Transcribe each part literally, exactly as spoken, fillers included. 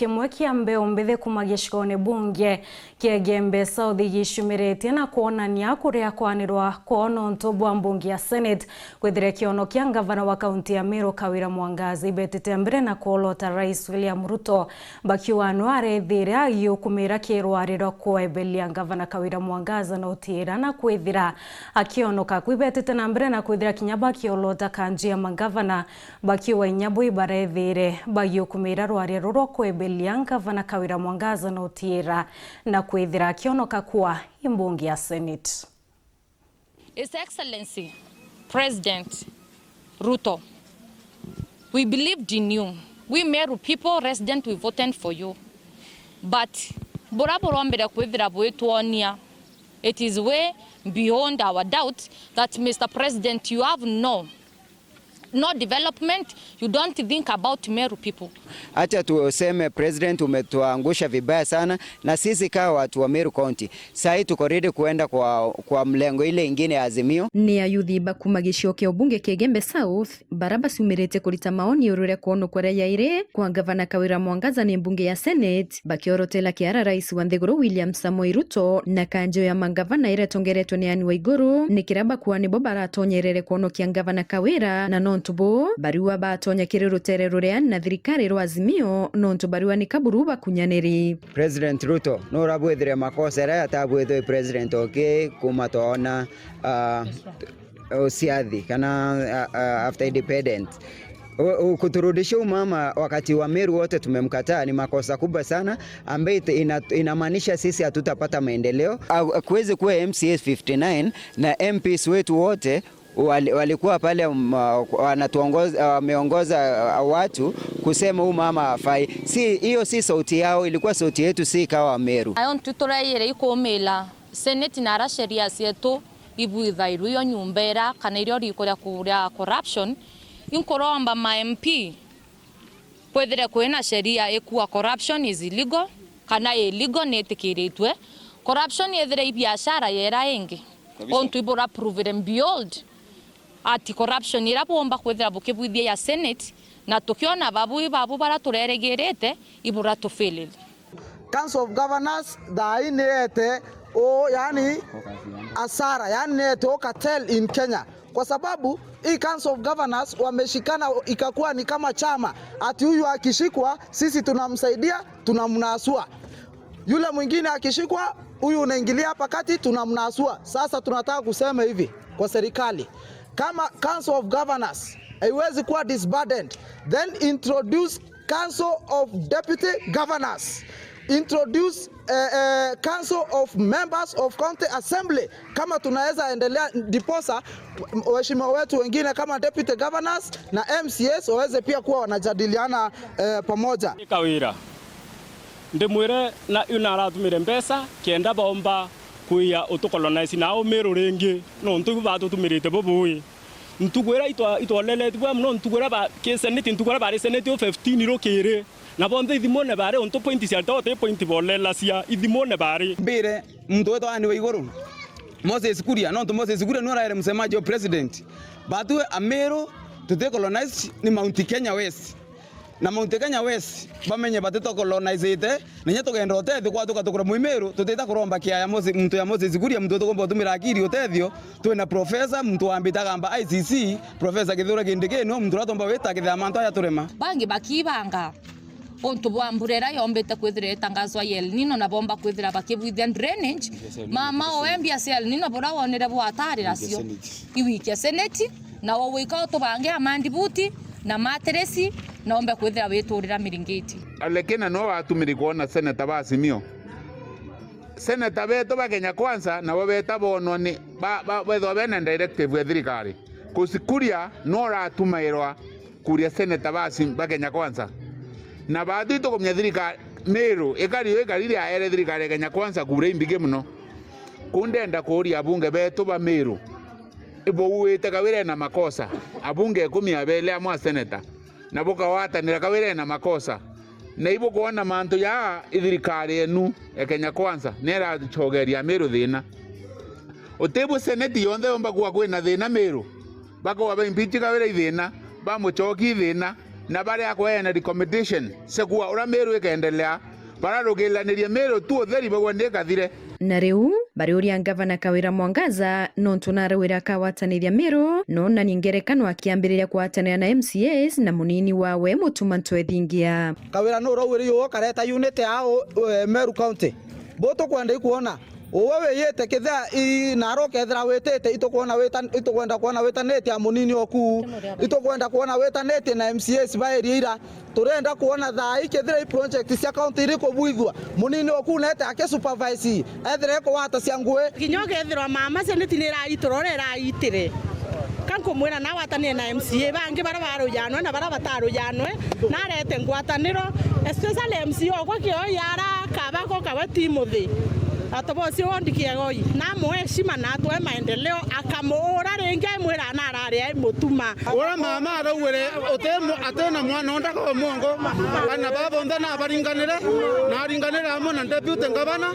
Kimwe kia mbeu mbithi kuma gicigone bunge kia Igembe South gicumiritie na kwonania kuria kwanirwa kwao nontu bwa mbunge ya Senate kwithira ikionokia ngavana wa kaunti ya Meru Kawira Mwangaza. Ibetete mbere na kwolota Rais William Ruto bakiuga no arethire agiukumira kirwari rwa kwebelia ngavana Kawira Mwangaza na utiira na kwithira akionoka. Kwibetete na mbere na kwithira kinya bakiolota kanju ya mangavana bakiuga inya bo ibarethire bagiukumira rwaria ruru rwa kwebelia ngavana Kawira Mwangaza na utiira na kwithira akionoka kwa imbunge ya Senate. His Excellency President Ruto, we believed in you. We Meru people resident, we voted for you. But bura burombire kwithira bwitwonia, it is way beyond our doubt that, Mister President, you have no no development, you don't think about Meru people. Acha tuseme, President, umetuangusha vibaya sana, na sisi kama watu wa Meru County, sahi tuko ready kuenda kwa, kwa mlengo ile ingine ya Azimio. Ni ayuthi ba kuma gicigo kia ubunge kia Igembe South, bara baciumirite kurita maoni iguru ria kwonokwa ria yairi kwa Ngavana Kawira Mwangaza ni mbunge ya Senate, bakiorotela kiara rais wa nthiguru William Samoei Ruto na kanjo ya mangavana iria itongeretwe ni Anne Waiguru, ni kiria bakuuga nibo baratonyerere kwonokia Ngavana Kawira, na nontu buu, bariuga batonya kiri rutere ruria na thirikari rwa Azimio, nontu bariuga ni kaburu bakunyaniri. President Ruto, nurabwithire makosa iria yatabwithwe president uki kuma twaona, ah, uciathi kana, ah, ah, after independent. U-, u-, kuturudishia umama wakati wa Meru wote tumemkataa, ni makosa kubwa sana, ambaye ita-, ina-, inamaanisha sisi hatutapata maendeleo. Ha-, hakuwezi kuwa M C As fifty nine na M Ps wetu wote wali-, walikuwa pale, mm, wanatuongoza, wameongoza, uh, watu kusema huyu mama hafai. Si, hiyo si sauti yao, ilikuwa sauti yetu si kawa Meru. Nayo ntu tureyire ikumila Senate na ara sheria cietu ibwithairwe iyo nyumba ira kana irio rikuria kuria corruption. Inkuromba ma M P kwithire kwina sheria ikua corruption is illegal kana illegal nitikiritwe. Corruption ithire i biashara yera ingi. Kabisa. Untu ibura provire beyond ati corruption ira bwomba kwithira bukibwithia ya Senate, na tukiona babu ibabu bara turerigirite ibura tufilile. Council of Governors thaa hii niete u, yani, asara, yani niete u cartel in Kenya, kwa sababu hii Council of Governors wameshikana ikakuwa ni kama chama, ati huyu akishikwa sisi tunamsaidia, tunamnasua, yule mwingine akishikwa, huyu unaingilia hapa kati, tunamnasua. Sasa tunataka kusema hivi kwa serikali, kama Council of Governors haiwezi kuwa disbanded, then introduce Council of Deputy Governors, introduce, eh, eh, Council of Members of County Assembly, kama tunaweza endelea, ndiposa waheshimiwa wetu wengine kama Deputy Governors na M C As waweze pia kuwa wanajadiliana, eh, pamoja. Kawira, ndimwire na yu naratumire mbeca kenda baomba kwia utukolonize na au Meru ringi, nontu ibu batutumirite bubui. Ntuku iria itwa-, itwoleletue bwa mono, ntuku iria ba-, ki Senate, ntuku iria bari Senate o fifteen rukiri, na bonthe ithimone bari, untu point ciarita uti point bolelacia, ithimone bari. Mbire, muntu wetwa Anne Waiguru, Moses Kuria, nontu Moses Kuria niwe uraere msemaji wa president. Batue Amiru tuti colonized ni Mount Kenya West. Na Mount Kenya West bamenye batito colonized, na inya tugenda utethio kwa tugatukura Muimiru, tutita kuromba kia ya Mose-, muntu ya Moses Kuria, muntu tukumba utumira akiri utethio. Twina professor, muntu wambite agamba I C C, Professor Kithure Kindiki, no muntu uria tumba wita kithea mantu aya turema. Bangi bakibanga untu bwa mbura iria yombite kwithira itangazwa ya El Nino, na bomba kwithira bakibwithia drainage. Mama, oe mbia cia El Nino bura wonire bwatarira cio iwikia Senate, na ugwika utubange amandibuti na matirisi, na ombe kwithira witurira miringiti. Alekina no watumiri kwona seneta ba Azimio. Seneta betu ba Kenya Kwanza nabo beta bonwa ni ba, ba, bethwa bena directive ya thirikari. Kusikuria no uratumairwa kuria seneta ba Azim-, ba Kenya Kwanza. Na baatwi tukumenya thirikari, Meru, ikari yo ikari ria ere thirikari ya Kenya Kwanza kura imbingi mono. Kuu ndenda kuuria abunge betu ba Meru, ibouite Kawira ena makosa? Abunge ikumi na beli amwe a seneta, na bukagwatanira Kawira ena makosa? Na ibukwona mantu jaa i thirikari yenu ya Kenya Kwanza ni iracokeria Meru thina? Utibu seneti yonthe yomba kuwa kwina thina Meru? Bakowa ba impeach Kawira ithina, bamucoki ithina, Na baria kweana recommendation cia kuuga uria Meru ikendelea, bararugilanirie Meru tu utheri bauga ni kathire. Na riu bariuria ngavana Kawira Mwangaza nontu narauire akagwatanithia Meru, nonani ngerekano akiambiriria kugwatanira na M C As na munini wawe Mutuma Ntwethingia. Kawira nurauire ukareta unit ya u-, u-, Meru County. Bo tukwenda ikwona Uwe wiyite kithea i, naro ukethira witite, itukwona wita-, itukwenda kwona witanitie a munini oku, itukwenda kwona witanitie na M C As ba area ira. Turenda kwona thaa ii kethira i project cia county iri kubuithua, munini oku nete aki supervise, ethira ikugwata cia ngui. Kinya ukethirwa mama seneti ni iraitura uria iraitire. Ka nkumwira na agwatanire na M C A bangi baria barujanwe na baria batarujanwe, na arete ngwataniro, especially M C A okwa Kioi ara kabako kawe Timothy. Atobocio wondi Kiegoi, na amwe heshima na atwe maendeleo, akamuura ringi aimwira na arari ai Mutuma. Uria mama araugire uti mu-, ati na mwana ondaga omongo, ana baba onthe na abaringanire, na aringanire amwe na deputy ngavana,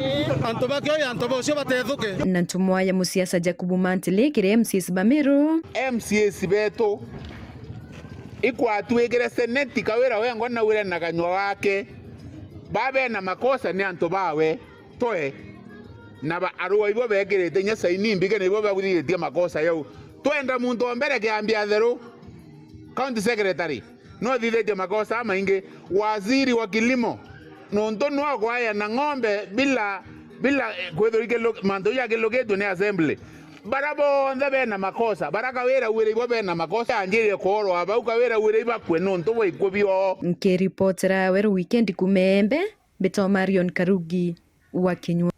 antu ba Kioi antu bocio batethuke. Na ntumwa ya musiasa Jacob Mantili kiri M C As ba Meru. M C As betu ikwatwikire seneti Kawira wengwa naugire na kanyua gake, ba bena makosa ni antu bawe, toe na ba-, arua ibo bekirite inya saini mbige na ibo bathithitie makosa jau. Twenda muntu o mbere kiambia theru, county secretary, no thithitie makosa amaingi, waziri wa kilimo, nontu no gwaya na ng'ombe bila, bila, eh, kwithirwa ikilu-, mantu jau akilukitue ni assembly. Bara bonthe bena makosa, bara Kawira wire ibo bena makosa, anjirie kuorwa bau, Kawira wire ibakue nontu bwa ikue bio. Nkiripotera Weru Weekend kuuma Embe, mbitwa Marion Karugi wa Kinyua.